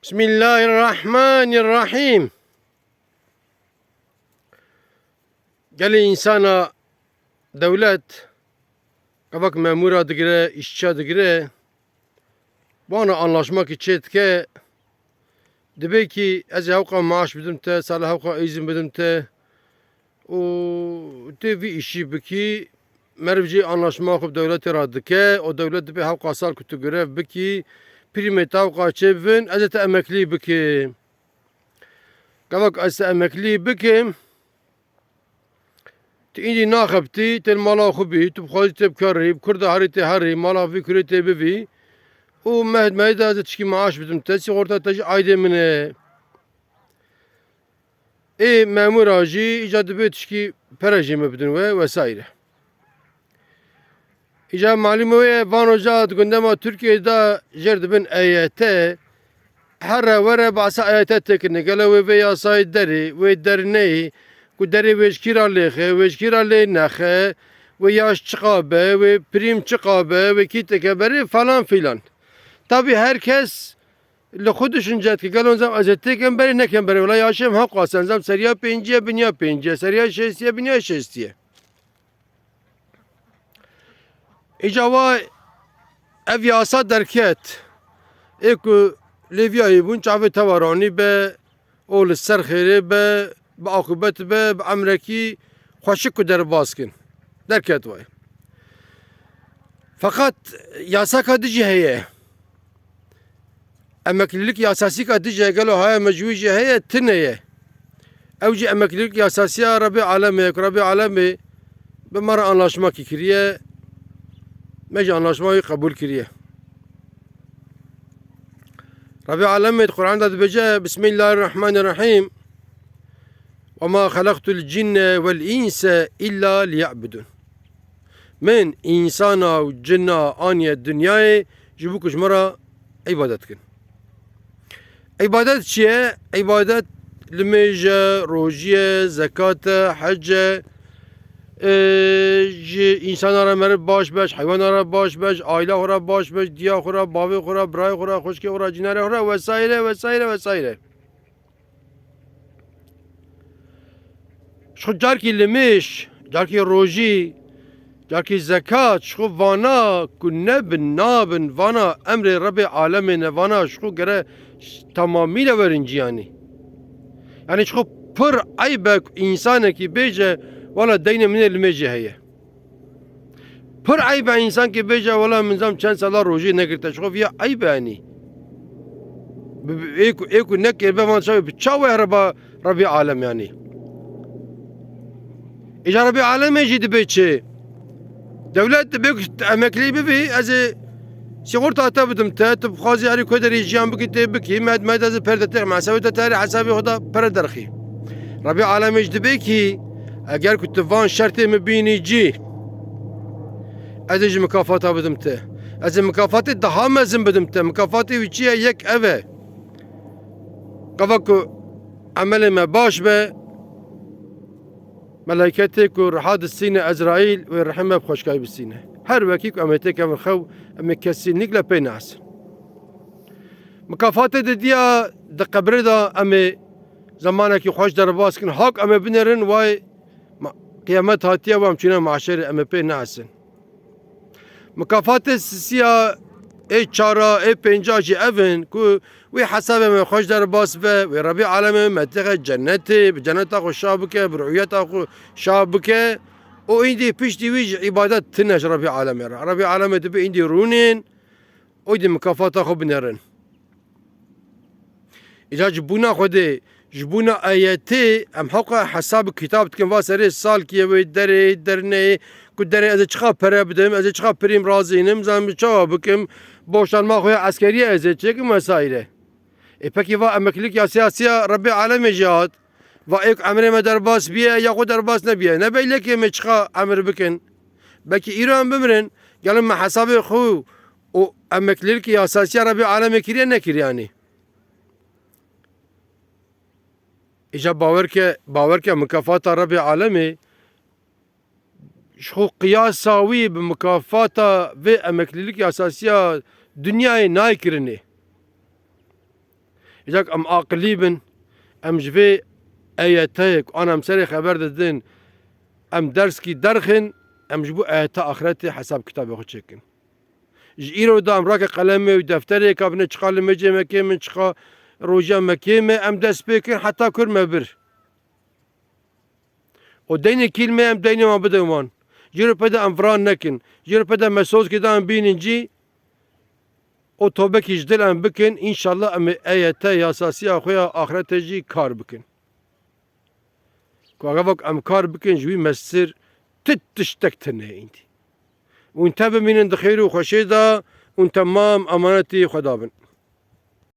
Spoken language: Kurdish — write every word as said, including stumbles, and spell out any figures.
Bismillahirrahmanirrahim. Gelê însana dewlet, gavak memûra digire, îşçiya digire, wana anlaşmakî çê dike, dibê kî ez ê hewqa maaş bidim te, sala hewqa îzin bidim te û tu vî îşî bikî, meriv jî anlaşma xwe bi dewletê re dike û dewlet dibê hewqa sal ku tu grev bikî, prîmê te hewqa çê bibin, ez ê te emeklî bikim. Gavak ez te emeklî bikim, tu îndî naxebitî, tu li mala xwe bî, tu bi xwe tê bi kerî, bi kurda herî tê herî, mala vî kurê tê bivî û meh di mehê de ez ê tişkî maaş bidim te, sîxorta te jî aydê min e. Ê memûra jî îca dibê tişkî pere jê me bidin we wesaîre. Îca malûm e, van roja di gundema Tirkiyeyê de jêr dibin E Y T, here were behsa E Y T têkirine. Gelo wê vê yasayê derê, wê derneyê, ku derê wê ji kî re lêxe, wê ji kî re lê nexe, wê yaş çiqa be, wê prîm çiqa be, wê kî têke berê falan filan. Tabî her kes li xwe düşünce dike, gelo nizam ez ê têkem berê nekem berê, wela yaşê em hewqas e, nizam seriya pêncî ye, biniya pêncî ye, seriya şêstî ye, biniya şêstî ye. Îca wa ev yasa derket, ê ku lêviyayî bûn, çavê te wa ranî be û li ser xêrê be, bi aqûbet be, bi emrekî xweşik ku derbas kin. Derket wayê. Feqet yasaka dijî heye. Emeklîlik yasasîka dijî heye, gelo haya me ji wî jî heye, tune ye. Ew jî emeklîlik yasasîya Rebê Alemê ye, ku Rebê Alemê bi me re anlaşmakî kiriye, me jî anlaşma wî qebûl kiriye. Rebê Alemê di Quran de dibêje, Bismillahirrahmanirrahim. "Ve ma xelaqtul cinne vel inse illa liya'budun." Min însana û cina aniye dinyayê ji bo ku ji min re îbadet kin. Îbadet çi ye? Îbadet limêj e, rojî ye, zekat e, hec e, e, ji însana re meriv baş be, ji heywana re baş be, ji aîla xwe re baş be, ji diya xwe re, bavê xwe re, birayê xwe re, xwişkê xwe re, cînarê xwe re wesaîre, wesaîre, wesaîre. Ji xwe carkî limêj, carkî rojî, carkî zekat, ji xwe vana ku nebin, nabin, vana emrê Rebê Alemê ne, vana ji xwe gere tamamîle werin ciyanî. Yanî ji xwe pir eyb e ku însanekî bêje, wela deynê min ê limêjê heye. Pir eyb e însankî bêje, wela min zam çend sala rojê negirte, ji xwe viya eyb e, yanî. Bi, bi, ê ku, ê ku nekiribe van çawa, bi çawa here ba Rebî Alem, yanî. Îca Rebî Alemê jî dibê çi? Dewlet dibê ku emeklî bibî, ez ê sîxorta te bidim te, tu bixwazî herî ku derê jiyan bikî tê bikî, me, me de ez ê per de têxim, hesabê te, te herî hesabê xwe de pere derxî. Rebî Alemê jî dibê kî, eger ku tu van şertê min bînî cî, ez ê jî mikafata bidim te. Ez ê mikafatê daha mezin bidim te. Mikafatê wî çi ye? Yek ev e. Gava ku emelê me baş be, melayketê ku riha distîne Ezraîl wê rihê me bi xweşkayî bistîne. Her wekî ku em ê têkevin xew, em ê kesînlikle pê nehesin. Mikafatê didiya di qebrê de em ê zemanekî xweş derbas kin. Hak em ê binêrin, way ma-, qiyamet hatiye, wa em çûne mahşerê, em ê pê nehesin. Mikafatê sisiya, ê çara, ê pênca jî ev in ku wê hesabê me xweş derbas be, wê Rebî Alemê me têxe cennetê, bi cenneta xwe şa bike, bi rûyeta xwe şa bike û îndî piştî wî ji îbadet tune ji Rebî Alemê re. Rebî Alemê dibê îndî rûnên û îndî mikafata xwe binêrin. Îca ji bûna Xwedê, ji bûna ayetê em hewqa hesab û kitab dikin, va serê salkiyê wê derê, derneyê, ku derê ez ê çiqa pere bidim, ez ê çiqa pirîm razînim, zanim çawa bikim, boşalma xwe ya eskeriyê ez ê çêkim vesaire. Ê pekî va emeklilik ya siyasiya Rebbê Alemê jî hat. Va êk emrê me derbas biye ya xwe derbas nebiye. Ne beylekê me çiqa emir bikin. Belkî îro em bimirin, gelin me hesabê xwe û emeklilik ya siyasiya Rebbê Alemê kiriye nekiriye, yanî. Îca bawer ke, bawer ke mikafata Rebê Alemê ji xwe qiyasa wî bi mikafata vê emeklîlik ya esasiya dinyayê nayê kirinê. Îcak em aqilî bin, em ji vê E Y T'yê ku an em serê xeber didin, em derskî derxin, em ji bo E Y T axretê hesab kitabê xwe çêkin. Ji îro de em rake qelemê û defterê ka bine çiqa limêcê me kêm in, çiqa rojiya me kêm e, em dest pê kin heta kur me bir. Û deynê kîl me em deynê wan bidin wan. Jê re pê de em viran nekin. Jê re pê de me sozkê de em bînin cî, û tobekî ji dil em bikin, înşallah em ê E Y T yasasiya xwe ya axretê jî kar bikin. Ku agava ku em kar bikin, ji wî mestir ti tiştek tune êndî. Hûn te bimînin di xêr û xweşê de, hûn temam emanetî Xweda bin.